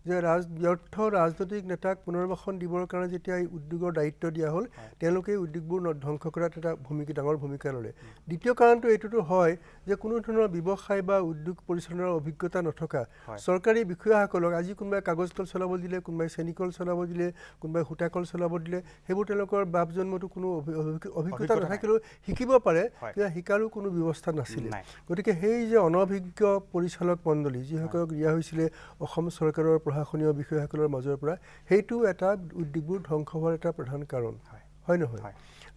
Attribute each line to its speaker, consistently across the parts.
Speaker 1: যে ব্যৰ্থ ৰাজনৈতিক নেতাক পুনৰ্বাসন দিবৰ কাৰণে যেতিয়া এই উদ্যোগৰ দায়িত্ব দিয়া হ'ল, তেওঁলোকে এই উদ্যোগবোৰ ধ্বংস কৰাত এটা ডাঙৰ ভূমিকা ল'লে। দ্বিতীয় কাৰণটো এইটোতো হয় যে কোনো ধৰণৰ ব্যৱসায় বা উদ্যোগ পৰিচালনাৰ অভিজ্ঞতা নথকা চৰকাৰী বিষয়াসকলক আজি কোনোবাই কাগজ কল চলাব দিলে, কোনোবাই চেনিকল চলাব দিলে, কোনোবাই সূতাকল চলাব দিলে, সেইবোৰ তেওঁলোকৰ বাপ জন্মতো কোনো অভিজ্ঞতা নাথাকিলেও শিকিব পাৰে, কিন্তু শিকাৰো কোনো ব্যৱস্থা নাছিলে। গতিকে সেই যে অনভিজ্ঞ পৰিচালক মণ্ডলী যিসকলক দিয়া হৈছিলে অসম চৰকাৰৰ প্ৰশাসনীয় বিষয়াসকলৰ মাজৰ পৰা, সেইটো এটা উদ্যোগবোৰ ধ্বংস হোৱাৰ এটা প্ৰধান কাৰণ, হয় নহয়?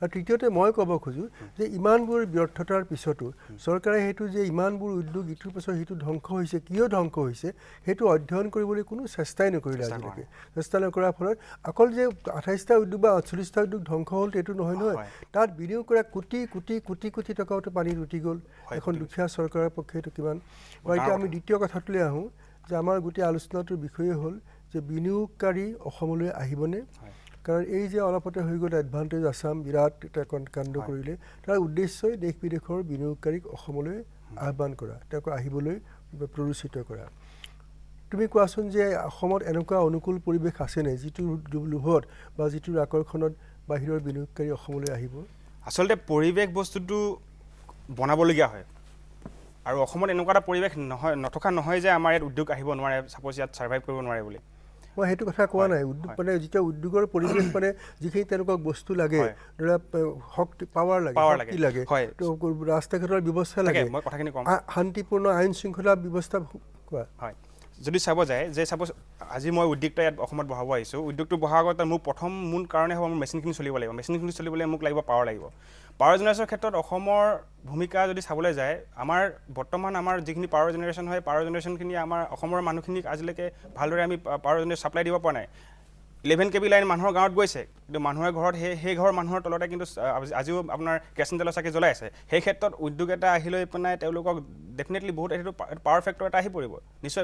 Speaker 1: আৰু তৃতীয়তে মই ক'ব খোজোঁ যে ইমানবোৰ ব্যৰ্থতাৰ পিছতো চৰকাৰে সেইটো যে ইমানবোৰ উদ্যোগ ইটোৰ পিছত সিটো ধ্বংস হৈছে, কিয় ধ্বংস হৈছে সেইটো অধ্যয়ন কৰিবলৈ কোনো চেষ্টাই নকৰিলে আজিলৈকে। চেষ্টা নকৰাৰ ফলত অকল যে 28টা উদ্যোগ বা 48টা উদ্যোগ ধ্বংস হ'ল সেইটো নহয় নহয়, তাত বিনিয়োগ কৰা কোটি কোটি কোটি কোটি টকাওতো পানীত উটি গ'ল। এখন দুখীয়া চৰকাৰৰ পক্ষে এইটো কিমান। এতিয়া আমি দ্বিতীয় কথাটোলৈ আহোঁ যে আমাৰ গোটেই আলোচনাটোৰ বিষয়ে হ'ল যে বিনিয়োগকাৰী অসমলৈ আহিবনে? কাৰণ এই যে অলপতে হৈ গ'ল এডভান্টেজ আছাম, বিৰাট এটা কাণ্ড কৰিলে, তাৰ উদ্দেশ্যই দেশ বিদেশৰ বিনিয়োগকাৰীক অসমলৈ আহ্বান কৰা, তেওঁক আহিবলৈ প্ৰৰোচিত কৰা। তুমি কোৱাচোন যে অসমত এনেকুৱা অনুকূল পৰিৱেশ আছেনে যিটো লোভত বা যিটোৰ আকৰ্ষণত বাহিৰৰ বিনিয়োগকাৰী অসমলৈ আহিব?
Speaker 2: আচলতে পৰিৱেশ বস্তুটো বনাবলগীয়া হয়, আৰু অসমত এনেকুৱা এটা পৰিৱেশ নহয়, নথকা নহয় যে আমাৰ ইয়াত উদ্যোগ আহিব নোৱাৰে, ছাপ'জ ইয়াত ছাৰ্ভাইভ কৰিব নোৱাৰে বুলি।
Speaker 1: মই সেইটো কথা কোৱা নাই। উদ্যোগ মানে যেতিয়া উদ্যোগৰ পৰিৱেশ মানে যিখিনি তেওঁলোকক বস্তু লাগে, ধৰা শক্তি, পাৱাৰ লাগে, শক্তি লাগে, ৰাস্তা ঘাটৰ ব্যৱস্থা লাগে,
Speaker 2: মই কথাখিনি ক'ম,
Speaker 1: শান্তিপূৰ্ণ আইন শৃংখলা ব্যৱস্থা কোৱা।
Speaker 2: হয়, যদি চাব যায় যে ছাপ'জ আজি মই উদ্যোগটা ইয়াত অসমত বহাব আহিছোঁ, উদ্যোগটো বহাৰ আগত মোৰ প্ৰথম মূল কাৰণে হ'ব মোৰ মেচিনখিনি চলিব লাগিব। মেচিনখিনি চলিবলৈ মোক লাগিব পাৱাৰ লাগিব। পাৱাৰ জেনেৰেশ্যনৰ ক্ষেত্ৰত অসমৰ ভূমিকা যদি চাবলৈ যায়, আমাৰ বৰ্তমান আমাৰ যিখিনি পাৱাৰ জেনেৰেশ্যন হয়, পাৱাৰ জেনেৰেশ্যনখিনি আমাৰ অসমৰ মানুহখিনিক আজিলৈকে ভালদৰে আমি পাৱাৰ জেনেৰেশ্যন ছাপ্লাই দিব পৰা নাই। 11 কেবি লাইন মানুহৰ গাঁৱত গৈছে, কিন্তু মানুহৰ ঘৰত সেই ঘৰৰ মানুহৰ তলতে কিন্তু আজিও আপোনাৰ কেৰাচিন তেলৰ চাকি জ্বলাই আছে। সেই ক্ষেত্ৰত উদ্যোগ এটা আহি লৈ পেলাই তেওঁলোকক ডেফিনেটলি বহুত সেইটো পাৱাৰ ফেক্টৰ এটা আহি পৰিব,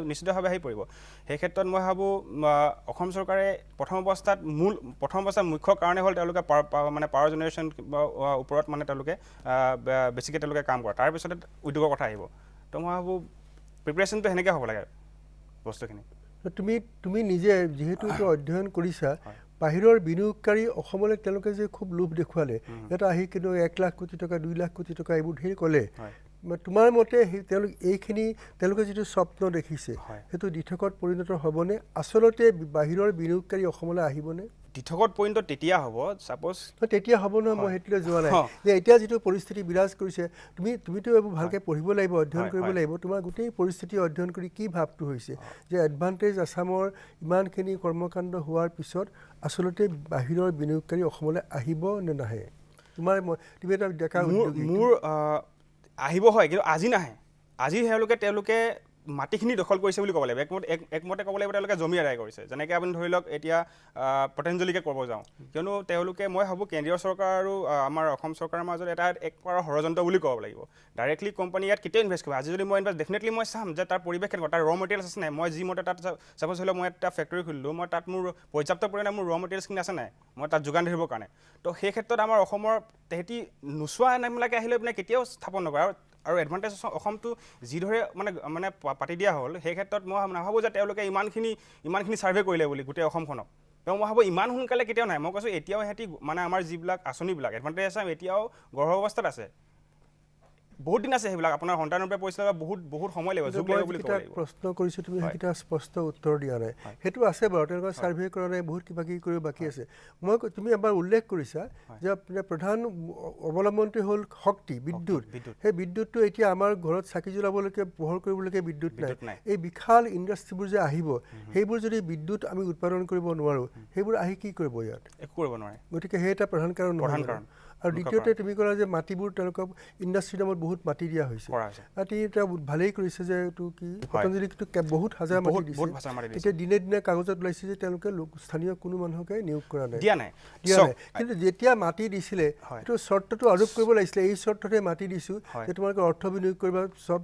Speaker 2: নিশ্চিতভাৱে আহি পৰিব। সেই ক্ষেত্ৰত মই ভাবোঁ অসম চৰকাৰে প্ৰথম অৱস্থাত মুখ্য কাৰণে হ'ল তেওঁলোকে মানে পাৱাৰ জেনেৰেশ্যন ওপৰত মানে তেওঁলোকে বেছিকৈ তেওঁলোকে কাম কৰে, তাৰপিছতে উদ্যোগৰ কথা আহিব। তো মই ভাবোঁ প্ৰিপেৰেশ্যনটো সেনেকৈ হ'ব লাগে বস্তুখিনি।
Speaker 1: তুমি নিজে যিহেতু এইটো অধ্যয়ন কৰিছা, বাহিৰৰ বিনিয়োগকাৰী অসমলৈ তেওঁলোকে যে খুব লোভ দেখুৱালে, ইয়াত আহি কিন্তু 1 লাখ কোটি টকা, 2 লাখ কোটি টকা এইবোৰ ধেৰ ক'লে, তোমাৰ মতে তেওঁলোক এইখিনি তেওঁলোকে যিটো স্বপ্ন দেখিছে সেইটো দিঠকত পৰিণত হ'বনে? আচলতে বাহিৰৰ বিনিয়োগকাৰী অসমলৈ আহিবনে?
Speaker 2: দিঠকত পৰিণত তেতিয়া হ'ব ছাপ'জ
Speaker 1: তেতিয়া হ'ব নহয়, মই সেইটোলৈ যোৱা নাই। যে এতিয়া যিটো পৰিস্থিতি বিৰাজ কৰিছে, তুমিতো এইবোৰ ভালকৈ পঢ়িব লাগিব, অধ্যয়ন কৰিব লাগিব। তোমাৰ গোটেই পৰিস্থিতি অধ্যয়ন কৰি কি ভাৱটো হৈছে যে এডভান্টেজ আছামৰ ইমানখিনি কৰ্মকাণ্ড হোৱাৰ পিছত আচলতে বাহিৰৰ বিনিয়োগকাৰী অসমলৈ আহিব নে নাহে? তুমি এটা ডেকা উদ্যোগী।
Speaker 2: মোৰ আহিব হয়, কিন্তু আজি নাহে। আজি তেওঁলোকে মাটিখিনি দখল কৰিছে বুলি ক'ব লাগিব। একমতে ক'ব লাগিব তেওঁলোকে জমি আদায় কৰিছে। যেনেকৈ আপুনি ধৰি লওক এতিয়া পতঞ্জলিকে ক'ব যাওঁ, কিয়নো তেওঁলোকে মই ভাবোঁ কেন্দ্ৰীয় চৰকাৰ আৰু আমাৰ অসম চৰকাৰৰ মাজত এটা এক প্ৰকাৰৰ ষড়যন্ত্ৰ বুলি ক'ব লাগিব। ডাইৰেক্টলি কোম্পানী ইয়াত কেতিয়াও ইনভেষ্ট কৰিব, আজি যদি মই ইনভেষ্ট ডেফিনেটলি মই চাম যে তাৰ পৰিৱেশ কেনেকুৱা, তাৰ ৰ মেটেৰিয়েলছ আছে নাই। মই যি মতে তাত চাপ'জ ধৰি লওক মই এটা ফেক্টৰী খুলিলোঁ, মই তাত মোৰ পৰ্যাপ্ত পৰিমাণে মোৰ ৰ মেটেৰিয়েলছখিনি আছে নাই মই তাত যোগান ধৰিবৰ কাৰণে। তো সেই ক্ষেত্ৰত আমাৰ অসমৰ তেহেঁতি নোচোৱা নেমেলাকৈ আহিলে পিনে কেতিয়াও স্থাপন নকৰে। আৰু এডভান্টেজ অসমটো যিদৰে মানে পাতি দিয়া হ'ল, সেই ক্ষেত্ৰত মই নাভাবোঁ যে তেওঁলোকে ইমানখিনি ছাৰ্ভে কৰিলে বুলি গোটেই অসমখনক। তেওঁ মই ভাবোঁ ইমান সোনকালে কেতিয়াও নাই। মই কৈছোঁ এতিয়াও সিহঁতি মানে আমাৰ যিবিলাক আঁচনিবিলাক এডভান্টেজ আছাম এতিয়াও গৰ্ভ অৱস্থাত আছে, বহুত দিন আছে সেইবিলাক আপোনাৰ সন্তানৰূপে পৰিচালনা কৰা বহুত বহুত সময় লাগিব, যুগ লাগিব বুলি ক'ব লাগিব।
Speaker 1: প্ৰশ্ন কৰিছোঁ, তুমি সেইকেইটা স্পষ্ট উত্তৰ দিয়া নাই। সেইটো আছে বাৰু, তেওঁলোকৰ ছাৰ্ভে কৰা নাই, বহুত কিবা কিবি কৰিব বাকী আছে। তুমি এবাৰ উল্লেখ কৰিছা যে আপোনাৰ প্ৰধান অৱলম্বনটোৱে হ'ল শক্তি, বিদ্যুৎ। সেই বিদ্যুৎটো এতিয়া আমাৰ ঘৰত চাকি জ্বলাবলৈকে, পোহৰ কৰিবলৈকে বিদ্যুৎ নাই। এই বিশাল ইণ্ডাষ্ট্ৰিবোৰ যে আহিব, সেইবোৰ যদি বিদ্যুৎ আমি উৎপাদন কৰিব নোৱাৰোঁ, সেইবোৰ আহি কি কৰিব ইয়াত?
Speaker 2: একো কৰিব নোৱাৰে।
Speaker 1: গতিকে সেই এটা প্ৰধান কাৰণ নহয়
Speaker 2: প্ৰধান
Speaker 1: জানো?
Speaker 2: কাৰণ।
Speaker 1: আৰু দ্বিতীয়তে তুমি ক'লা যে মাটিবোৰ তেওঁলোকক ইণ্ডাষ্ট্ৰীৰ নামত বহুত মাটি দিয়া হৈছে।
Speaker 2: কৰা হৈছে।
Speaker 1: মাটি এতিয়া ভালেই কৰিছে যে এইটো কি পতঞ্জলিকটো বহুত হাজাৰ মাটি দিছে।
Speaker 2: বহুত হাজাৰ মাটি দিছে।
Speaker 1: এতিয়া দিনে দিনে কাগজত ওলাইছে যে তেওঁলোকে স্থানীয় কোনো মানুহকে নিয়োগ কৰা নাই।
Speaker 2: দিয়া নাই।
Speaker 1: দিয়া নাই। কিন্তু যেতিয়া মাটি দিছিলে, এইটো চৰ্তটো আৰোপ কৰিব লাগিছিলে, এই চৰ্ততে মাটি দিছোঁ যে তোমালোকে অৰ্থ বিনিয়োগ কৰিবা চব,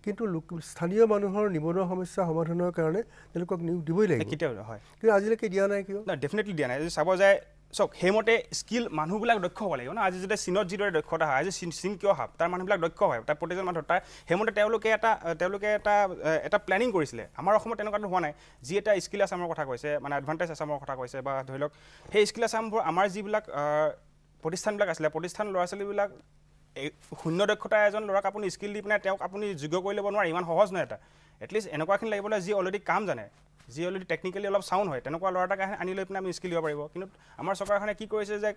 Speaker 1: কিন্তু স্থানীয় মানুহৰ নিবনুৱা সমস্যা সমাধানৰ কাৰণে তেওঁলোকক নিয়োগ দিবই লাগিব।
Speaker 2: কেতিয়াও হয়।
Speaker 1: কিন্তু আজিলৈকে দিয়া নাই কিয়?
Speaker 2: নাই, ডেফিনেটলি দিয়া নাই। যদি চাব যায় চাওক, সেইমতে স্কিল মানুহবিলাক দক্ষ হ'ব লাগিব ন। আজি যেতিয়া চীনত যিদৰে দক্ষতা হয়, আজি চীন কিয় হাব, তাৰ মানুহবিলাক দক্ষ হয়, তাৰ প্ৰতিজন মানুহ তাৰ সেইমতে তেওঁলোকে এটা প্লেনিং কৰিছিলে। আমাৰ অসমত তেনেকুৱাটো হোৱা নাই। যি এটা স্কিল আছামৰ কথা কৈছে, মানে এডভান্টেজ আছামৰ কথা কৈছে, বা ধৰি লওক সেই স্কিল আছামবোৰ আমাৰ যিবিলাক প্ৰতিষ্ঠানবিলাক আছিলে, প্ৰতিষ্ঠান ল'ৰা ছোৱালীবিলাক এই শূন্য দক্ষতা এজন ল'ৰাক আপুনি স্কিল দি পিনে তেওঁক আপুনি যোগ্য কৰি ল'ব নোৱাৰে, ইমান সহজ নহয়। এটা এটলিষ্ট এনেকুৱাখিনি লাগিব যি অলৰেডি কাম জানে, যি অলৰেডি টেকনিকেলি অলপ চাউণ্ড হয়, তেনেকুৱা ল'ৰা এটাক আনি লৈ পিনে আমি স্কিল দিব পাৰিব। কিন্তু আমাৰ চৰকাৰখনে কি কৰিছে যে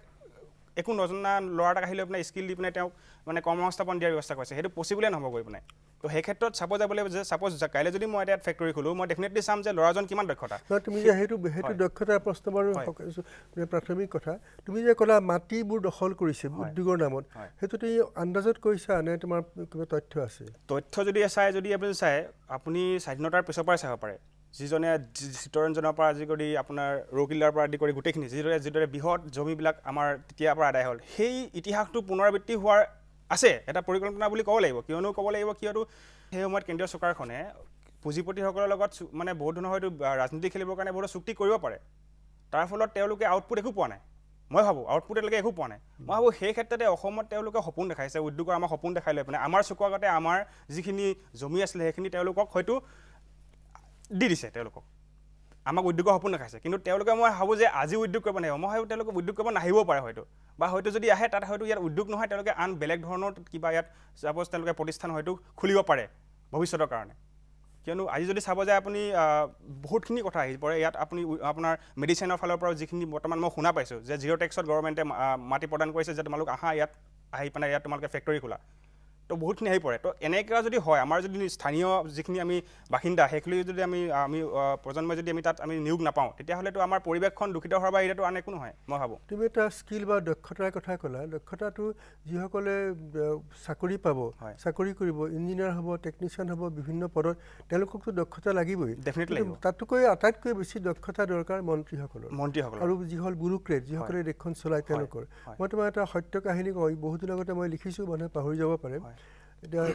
Speaker 2: একো নজনা ল'ৰা এটাক আহি লৈ পিনে স্কিল দি পিনে তেওঁক মানে কৰ্মসংস্থাপন দিয়াৰ ব্যৱস্থা কৰিছে। সেইটো পচিবলে নহ'ব গৈ পিনে। তো সেই ক্ষেত্ৰত চাব যাব লাগিব যে ছাপ'জ কাইলৈ যদি মই এটা ইয়াত ফেক্টৰী খোলোঁ, মই ডেফিনেটলি চাম যে ল'ৰাজন কিমান দক্ষতা।
Speaker 1: নহয়, তুমি যে সেইটো দক্ষতাৰ প্ৰশ্ন বাৰু মানে প্ৰাথমিক কথা। তুমি যে ক'লা মাটিবোৰ দখল কৰিছে উদ্যোগৰ নামত, সেইটো তুমি আন্দাজত কৈছা নে তোমাৰ কিবা তথ্য আছে?
Speaker 2: তথ্য যদি চাই, যদি আপুনি চাই, আপুনি স্বাধীনতাৰ পিছৰ পৰাই চাব পাৰে, যিজনে চিত্তৰঞ্জনৰ পৰা আদি কৰি আপোনাৰ ৰৌকিল্লাৰ পৰা আদি কৰি গোটেইখিনি যিদৰে বৃহৎ জমিবিলাক আমাৰ তেতিয়াৰ পৰা আদায় হ'ল, সেই ইতিহাসটো পুনৰাবৃত্তি হোৱাৰ আছে এটা পৰিকল্পনা বুলি ক'ব লাগিব। কিয়নো ক'ব লাগিব, কিয়নো সেই সময়ত কেন্দ্ৰীয় চৰকাৰখনে পুঁজিপতিসকলৰ লগত মানে বহুত ধৰণৰ হয়তো ৰাজনীতি খেলিবৰ কাৰণে বহুতো চুক্তি কৰিব পাৰে। তাৰ ফলত তেওঁলোকে আউটপুট একো পোৱা নাই। মই ভাবোঁ আউটপুট তেওঁলোকে একো পোৱা নাই। মই ভাবোঁ সেই ক্ষেত্ৰতে অসমত তেওঁলোকে সপোন দেখাইছে উদ্যোগৰ, আমাক সপোন দেখাই লৈ পিনে আমাৰ চকুৰ আগতে আমাৰ যিখিনি জমি আছিলে সেইখিনি তেওঁলোকক হয়তো দি দিছে। তেওঁলোকক আমাক উদ্যোগৰ সপোন দেখাইছে, কিন্তু তেওঁলোকে মই ভাবোঁ যে আজি উদ্যোগ কৰিব নাহিব। মই ভাবোঁ তেওঁলোকে উদ্যোগ কৰিব নাহিবও পাৰে হয়তো, বা হয়তো যদি আহে তাত হয়তো ইয়াত উদ্যোগ নহয়, তেওঁলোকে আন বেলেগ ধৰণৰ কিবা ইয়াত ছাপ'জ তেওঁলোকে প্ৰতিষ্ঠান হয়তো খুলিব পাৰে ভৱিষ্যতৰ কাৰণে। কিয়নো আজি যদি চাব যায় আপুনি বহুতখিনি কথা আহি পৰে ইয়াত। আপুনি আপোনাৰ মেডিচিনৰ ফালৰ পৰাও যিখিনি বৰ্তমান মই শুনা পাইছোঁ যে জিৰ' টেক্সত গভৰ্ণমেণ্টে মাটি প্ৰদান কৰিছে যে তোমালোক আহা ইয়াত, আহি পিনে ইয়াত তোমালোকে ফেক্টৰী খোলা। তো বহুতখিনি আহি পৰে। তো এনেকুৱা যদি হয়, আমাৰ যদি স্থানীয় যিখিনি আমি বাসিন্দা সেইখিনি যদি আমি আমি প্ৰজন্মই যদি আমি তাত আমি নিয়োগ নাপাওঁ, তেতিয়াহ'লেতো আমাৰ পৰিৱেশখন দূষিত হোৱাৰ বাহিৰেতো আন একো নহয়, মই ভাবোঁ।
Speaker 1: তুমি এটা স্কিল বা দক্ষতাৰ কথা ক'লা। দক্ষতাটো যিসকলে চাকৰি পাব, চাকৰি কৰিব, ইঞ্জিনিয়াৰ হ'ব, টেকনিচিয়ান হ'ব, বিভিন্ন পদত, তেওঁলোককতো দক্ষতা লাগিবই।
Speaker 2: ডেফিনেটলি
Speaker 1: কিন্তু
Speaker 2: লাগিব।
Speaker 1: তাতোকৈ আটাইতকৈ বেছি দক্ষতা দৰকাৰ মন্ত্ৰীসকলৰ
Speaker 2: মন্ত্ৰীসকলৰ
Speaker 1: আৰু যিসকল ব্যুৰোক্ৰেট, যিসকলে দেশখন চলায় তেওঁলোকৰ। মই তোমাক এটা সত্য কাহিনী কওঁ, বহুত দিনৰ আগতে মই লিখিছোঁ, মানুহে পাহৰি যাব পাৰে। এতিয়া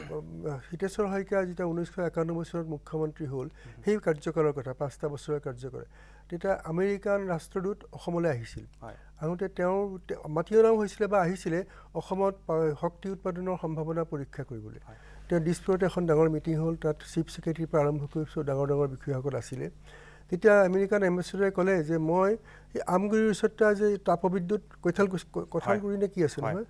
Speaker 1: হিতেশ্বৰ শইকীয়া যেতিয়া 1991 চনত মুখ্যমন্ত্ৰী হ'ল, সেই কাৰ্যকালৰ কথা, 5টা বছৰৰ কাৰ্যকাল, তেতিয়া আমেৰিকান ৰাষ্ট্ৰদূত অসমলৈ আহিছিল। আহোঁতে তেওঁ মাতি অনাও হৈছিলে বা আহিছিলে অসমত শক্তি উৎপাদনৰ সম্ভাৱনা পৰীক্ষা কৰিবলৈ। তেওঁ দিছপুৰত এখন ডাঙৰ মিটিং হ'ল, তাত চিফ ছেক্ৰেটাৰীৰ পৰা আৰম্ভ কৰি চব ডাঙৰ ডাঙৰ বিষয়াসকল আছিলে। তেতিয়া আমেৰিকান এম্বেচেডৰে ক'লে যে মই এই আমগুৰিৰ ওচৰত এটা যে তাপবিদ্যুৎ কঁঠালগুৰি নে কি আছে নহয়,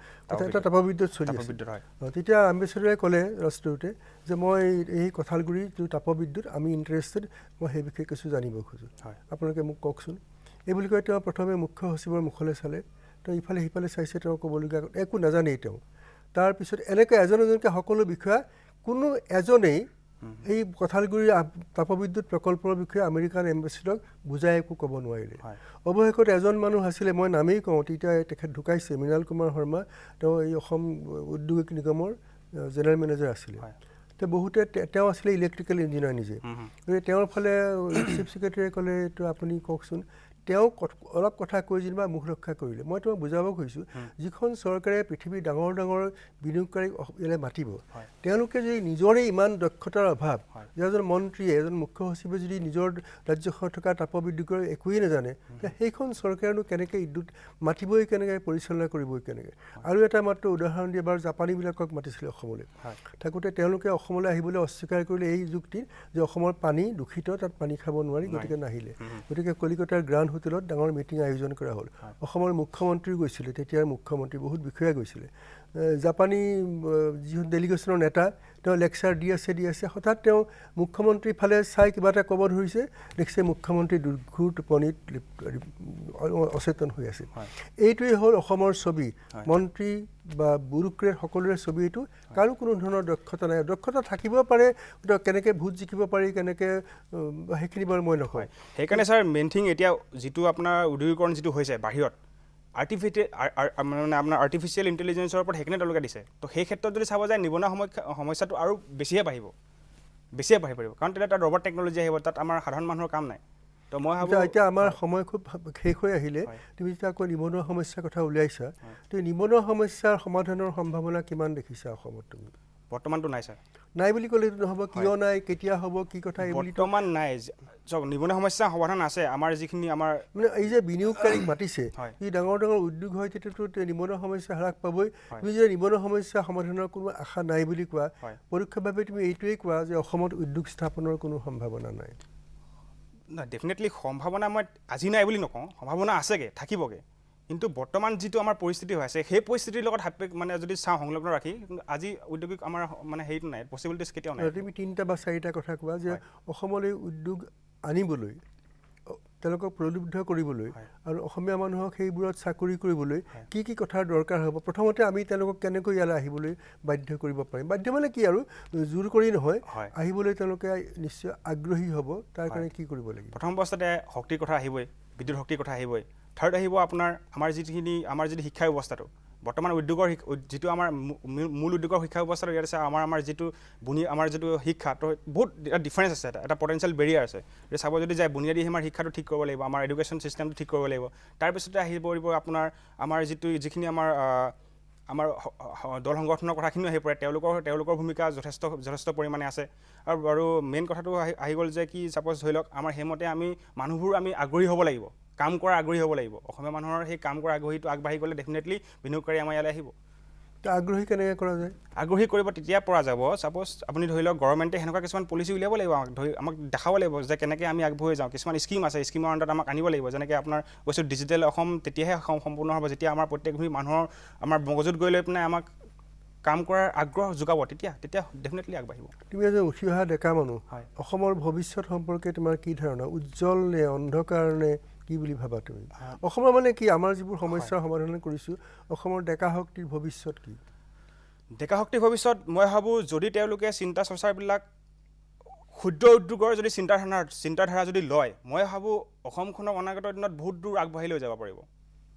Speaker 1: এটা তাপবিদ্যুৎ চলি আছে।
Speaker 2: তাপবিদ্যুৎ, হয়।
Speaker 1: তেতিয়া এম্বেচেডৰে ক'লে ৰাষ্ট্ৰদূতে যে মই এই কঁঠালগুৰিৰ যিটো তাপবিদ্যুৎ, আমি ইণ্টাৰেষ্টেড, মই সেই বিষয়ে কিছু জানিব খোজোঁ, আপোনালোকে মোক কওকচোন। এই বুলি কৈ তেওঁ প্ৰথমে মুখ্য সচিবৰ মুখলৈ চালে, তেওঁ ইফালে সিফালে চাইছে, তেওঁ ক'বলগীয়া একো নাজানেই তেওঁ। তাৰপিছত এনেকৈ এজন এজনকৈ সকলো বিষয়া, কোনো এজনেই এই কঁঠালগুৰিৰ তাপবিদ্যুৎ প্ৰকল্পৰ বিষয়ে আমেৰিকান এম্বেচেডৰক বুজাই একো ক'ব নোৱাৰিলে। অৱশেষত এজন মানুহ আছিলে, মই নামেই কওঁ, তেতিয়া তেখেত ঢুকাইছে, মৃণাল কুমাৰ শৰ্মা, তেওঁ এই অসম ঔদ্যোগিক নিগমৰ জেনেৰেল মেনেজাৰ আছিলে। তেওঁ বহুতে তেওঁ আছিলে ইলেক্ট্ৰিকেল ইঞ্জিনিয়াৰ নিজে। গতিকে তেওঁৰ ফালে চিফ ছেক্ৰেটাৰীয়ে ক'লে এইটো আপুনি কওকচোন। তেওঁ অলপ কথা কৈ যেনিবা মুখ ৰক্ষা কৰিলে। মই তোমাক বুজাব খুজিছোঁ, যিখন চৰকাৰে পৃথিৱীৰ ডাঙৰ ডাঙৰ বিনিয়োগকাৰীক ইয়ালৈ মাতিব, তেওঁলোকে যদি নিজৰে ইমান দক্ষতাৰ অভাৱ, যে এজন মন্ত্ৰীয়ে, এজন মুখ্য সচিবে যদি নিজৰ ৰাজ্যখনত থকা তাপবিদ্যুতৰ একোৱেই নাজানে, তেতিয়া সেইখন চৰকাৰেনো কেনেকৈ বিদ্যুৎ মাতিবই কেনেকৈ, পৰিচালনা কৰিবই কেনেকৈ? আৰু এটা মাত্ৰ উদাহৰণ দি, এবাৰ জাপানীবিলাকক মাতিছিলে অসমলৈ। থাকোঁতে তেওঁলোকে অসমলৈ আহিবলৈ অস্বীকাৰ কৰিলে এই যুক্তিত যে অসমৰ পানী দূষিত, তাত পানী খাব নোৱাৰি, গতিকে নাহিলে। গতিকে কলিকতাৰ গ্ৰাণ্ড হোটেলত ডাঙৰ মিটিং আয়োজন কৰা হ'ল। অসমৰ মুখ্যমন্ত্ৰীও গৈছিলে, তেতিয়াৰ মুখ্যমন্ত্ৰী, বহুত বিষয়া গৈছিলে। জাপানী যিখন ডেলিগেশ্যনৰ নেতা, তেওঁ লেকচাৰ দি আছে, দি আছে, হঠাৎ তেওঁ মুখ্যমন্ত্ৰীৰ ফালে চাই কিবা এটা ক'ব ধৰিছে, দেখিছে মুখ্যমন্ত্ৰী দুৰ্ঘোৰ টোপনিত অচেতন হৈ আছে। এইটোৱেই হ'ল অসমৰ ছবি। মন্ত্ৰী বা ব্যুৰোক্ৰেট সকলোৰে ছবি এইটো। কাৰো কোনো ধৰণৰ দক্ষতা নাই। দক্ষতা থাকিব পাৰে, তেওঁ কেনেকৈ ভোট জিকিব পাৰি, কেনেকৈ, সেইখিনি বাৰু মই নকওঁ।
Speaker 2: সেইকাৰণে ছাৰ মেইন থিং এতিয়া যিটো আপোনাৰ উদ্যোগীকৰণ যিটো হৈছে বাহিৰত, মানে আপোনাৰ আৰ্টিফিচিয়েল ইণ্টেলিজেঞ্চৰ ওপৰত সেইকাৰণে তেওঁলোকে দিছে। তো সেই ক্ষেত্ৰত যদি চাব যায়, নিবনুৱা সমস্যাটো আৰু বেছিহে বাঢ়িব, বেছিহে বাঢ়ি পৰিব। কাৰণ তেতিয়া তাত ৰবট টেকন'লজি আহিব, তাত আমাৰ সাধাৰণ মানুহৰ কাম নাই। তো মই ভাবোঁ
Speaker 1: এতিয়া আমাৰ সময় খুব শেষ হৈ আহিলে, তুমি যেতিয়া আকৌ নিবনুৱা সমস্যাৰ কথা উলিয়াইছা, তুমি নিবনুৱা সমস্যাৰ সমাধানৰ সম্ভাৱনা কিমান দেখিছা অসমত তুমি?
Speaker 2: বৰ্তমানটো নাই ছাৰ।
Speaker 1: নাই বুলি ক'লে নহ'ব, কিয় নাই, কেতিয়া হ'ব, কি কথা, এই বুলি
Speaker 2: বৰ্তমান নাই। চাওক, নিবনুৱা সমস্যা সমাধান আছে। আমাৰ যিখিনি আমাৰ
Speaker 1: মানে এই যে বিনিয়োগকাৰীক মাতিছে, যদি ডাঙৰ ডাঙৰ উদ্যোগ হয় তেতিয়াতো নিবনুৱা সমস্যা হ্ৰাস পাবই। তুমি যদি নিবনুৱা সমস্যা সমাধানৰ কোনো আশা নাই বুলি কোৱা, পৰোক্ষভাৱে তুমি এইটোৱেই কোৱা যে অসমত উদ্যোগ স্থাপনৰ কোনো সম্ভাৱনা নাই।
Speaker 2: নাই, ডেফিনেটলি সম্ভাৱনা মই আজি নাই বুলি নকওঁ, সম্ভাৱনা আছেগৈ, থাকিবগৈ। কিন্তু বৰ্তমান যিটো আমাৰ পৰিস্থিতি হৈ আছে, সেই পৰিস্থিতিৰ লগত সাপেক্ষ মানে যদি চাওঁ সংলগ্ন ৰাখি, আজি ঔদ্যোগিক আমাৰ মানে হেৰিটো নাই, পচিবিলিটিছ কেতিয়াও নাই।
Speaker 1: তুমি 3টা বা 4টা কথা কোৱা যে অসমলৈ উদ্যোগ আনিবলৈ, তেওঁলোকক প্ৰলুব্ধ কৰিবলৈ আৰু অসমীয়া মানুহক সেইবোৰত চাকৰি কৰিবলৈ কি কি কথাৰ দৰকাৰ হ'ব। প্ৰথমতে আমি তেওঁলোকক কেনেকৈ ইয়ালৈ আহিবলৈ বাধ্য কৰিব পাৰিম, বাধ্য মানে কি আৰু জোৰ কৰি নহয়, আহিবলৈ তেওঁলোকে নিশ্চয় আগ্ৰহী হ'ব, তাৰ কাৰণে কি কৰিব লাগিব?
Speaker 2: প্ৰথম অৱস্থাতে শক্তিৰ কথা আহিবই, বিদ্যুৎ শক্তিৰ কথা আহিবই। থাৰ্ড আহিব আপোনাৰ আমাৰ যিখিনি আমাৰ যিটো শিক্ষা ব্যৱস্থাটো, বৰ্তমান উদ্যোগৰ যিটো আমাৰ মূল উদ্যোগৰ শিক্ষা ব্যৱস্থাটো ইয়াত আছে, আমাৰ যিটো আমাৰ যিটো শিক্ষা, তো বহুত এটা ডিফাৰেঞ্চ আছে, এটা পটেঞ্চিয়েল বেৰিয়াৰ আছে। এতিয়া চাব যদি যায়, বুনিয়াদী আমাৰ শিক্ষাটো ঠিক কৰিব লাগিব, আমাৰ এডুকেশ্যন ছিষ্টেমটো ঠিক কৰিব লাগিব। তাৰপিছতে আহি পৰিব আপোনাৰ আমাৰ যিখিনি আমাৰ আমাৰ দল সংগঠনৰ কথাখিনিও আহি পৰে, তেওঁলোকৰ ভূমিকা যথেষ্ট পৰিমাণে আছে। আৰু মেইন কথাটো আহি গ'ল যে কি ছাপ'জ ধৰি লওক আমাৰ সেইমতে আমি মানুহবোৰ আমি আগ্ৰহী হ'ব লাগিব, কাম কৰা আগ্ৰহী হ'ব লাগিব। অসমীয়া মানুহৰ সেই কাম কৰা আগ্ৰহীটো আগবাঢ়ি গ'লে ডেফিনেটলি বিনিয়োগকাৰী আমাৰ ইয়ালৈ আহিব।
Speaker 1: তো আগ্ৰহী কেনেকৈ কৰা যায়?
Speaker 2: আগ্ৰহী কৰিব তেতিয়া পৰা যাব। ছাপ'জ আপুনি ধৰি লওক গভৰ্ণমেণ্টে সেনেকুৱা কিছুমান পলিচি উলিয়াব লাগিব, আমাক ধৰি আমাক দেখাব লাগিব যে কেনেকৈ আমি আগবাঢ়ি যাওঁ। কিছুমান স্কীম আছে, স্কীমৰ আণ্ডাৰত আমাক আনিব লাগিব। যেনেকৈ আপোনাৰ কৈছোঁ ডিজিটেল অসম তেতিয়াহে সম্পূৰ্ণ হ'ব যেতিয়া আমাৰ প্ৰত্যেকখিনি মানুহৰ আমাৰ মগজুত গৈ লৈ পেলাই আমাক কাম কৰাৰ আগ্ৰহ যোগাব, তেতিয়া তেতিয়া ডেফিনেটলি আগবাঢ়িব।
Speaker 1: তুমি এজন উঠি অহা ডেকা মানুহ, অসমৰ ভৱিষ্যত সম্পৰ্কে তোমাৰ কি ধাৰণা? উজ্জ্বল নে অন্ধকাৰ নে কি বুলি ভাবা তুমি? অসমৰ মানে কি আমাৰ যিবোৰ সমস্যাৰ সমাধান কৰিছোঁ, অসমৰ ডেকা শক্তিৰ ভৱিষ্যত কি?
Speaker 2: ডেকা শক্তিৰ ভৱিষ্যত মই ভাবোঁ যদি তেওঁলোকে চিন্তা চৰ্চাবিলাক ক্ষুদ্ৰ উদ্যোগৰ যদি চিন্তাধাৰা যদি লয়, মই ভাবোঁ অসমখনক অনাগত দিনত বহুত দূৰ আগবাঢ়ি লৈ যাব পাৰিব।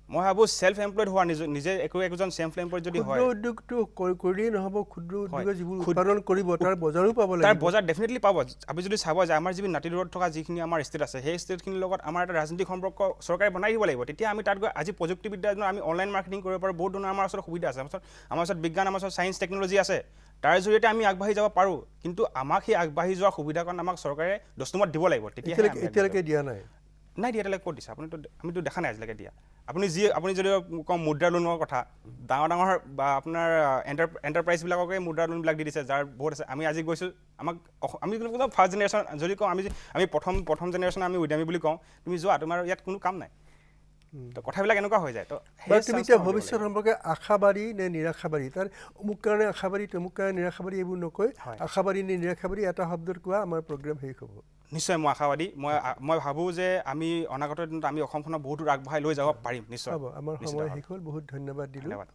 Speaker 2: মই ভাবোঁ চেল্ফ এমপ্লয়ড হোৱা, নিজে একো একোজন চেল্ফ এমপ্লয়ড যদি
Speaker 1: ক্ষুদ্ৰ
Speaker 2: হয়,
Speaker 1: উদ্যোগটো কৰিলেই নহ'ব, ক্ষুদ্ৰ উদ্যোগে যিবোৰ উৎপাদন কৰিব তাৰ বজাৰো পাব
Speaker 2: তাৰ
Speaker 1: লাগিব।
Speaker 2: বজাৰ ডেফিনেটলি পাব। আপুনি যদি চাব যায় আমাৰ যিবোৰ নাতি দূৰত থকা যিখিনি আমাৰ ষ্টেট আছে, সেই ষ্টেটখিনিৰ লগত আমাৰ এটা ৰাজনৈতিক সম্পৰ্ক চৰকাৰে বনাই দিব লাগিব। তেতিয়া আমি তাত গৈ আজি প্ৰযুক্তিবিদ্যাৰ দিনত আমি অনলাইন মাৰ্কেটিং কৰিব পাৰোঁ, বহুত ধৰণৰ আমাৰ ওচৰত সুবিধা আছে, আমাৰ ওচৰত বিজ্ঞান, আমাৰ ওচৰত ছায়েন্স টেকন'লজি আছে, তাৰ জৰিয়তে আমি আগবাঢ়ি যাব পাৰোঁ। কিন্তু আমাক সেই আগবাঢ়ি যোৱাৰ সুবিধাকণ আমাক চৰকাৰে দস্তুৰমত দিব লাগিব। তেতিয়াহে আমি আগবাঢ়ি
Speaker 1: এতিয়ালৈকে
Speaker 2: যাব।
Speaker 1: দিয়া নাই।
Speaker 2: নাই দিয়া, এতিয়ালৈকে ক'ত দিছে? আমিতো দেখা নাই আজিলৈকে দিয়া। আপুনি যদি কওঁ মুদ্ৰা লোনৰ কথা, ডাঙৰ ডাঙৰ বা আপোনাৰ এণ্টাৰপ্ৰাইজবিলাককে মুদ্ৰা লোনবিলাক দি দিছে, যাৰ বহুত আছে। আমি আজি গৈছোঁ, আমাক আমি কওঁ ফাৰ্ষ্ট জেনেৰেশ্যন যদি কওঁ, আমি প্ৰথম জেনেৰেশ্যন আমি উদ্যমী বুলি কওঁ, তুমি যোৱা, তোমাৰ ইয়াত কোনো কাম নাই। তো কথাবিলাক এনেকুৱা হৈ যায়। তো সেই
Speaker 1: বাৰু তুমি এতিয়া
Speaker 2: চান্সটো
Speaker 1: ভৱিষ্যত
Speaker 2: লাগিব।
Speaker 1: সম্পৰ্কে আশাবাদী নে নিৰাশাবাদী? তাৰ অমুক কাৰণে আশাবাদী, তমুক কাৰণে নিৰাশাবাদী এইবোৰ নকৈ, আশাবাদী নে নিৰাশাবাদী এটা শব্দত কোৱা, আমাৰ প্ৰগ্ৰেম শেষ হ'ব।
Speaker 2: নিশ্চয় মই আশাবাদী। মই ভাবোঁ যে আমি অনাগত দিনত আমি অসমখনক বহুত দূৰ আগবঢ়াই লৈ যাব পাৰিম। নিশ্চয়।
Speaker 1: হ'ব, আমাৰ
Speaker 2: নিশ্চিত
Speaker 1: সময়
Speaker 2: ভাৱে।
Speaker 1: শেষ হ'ল। বহুত ধন্যবাদ দিলোঁ।
Speaker 2: ধন্যবাদ।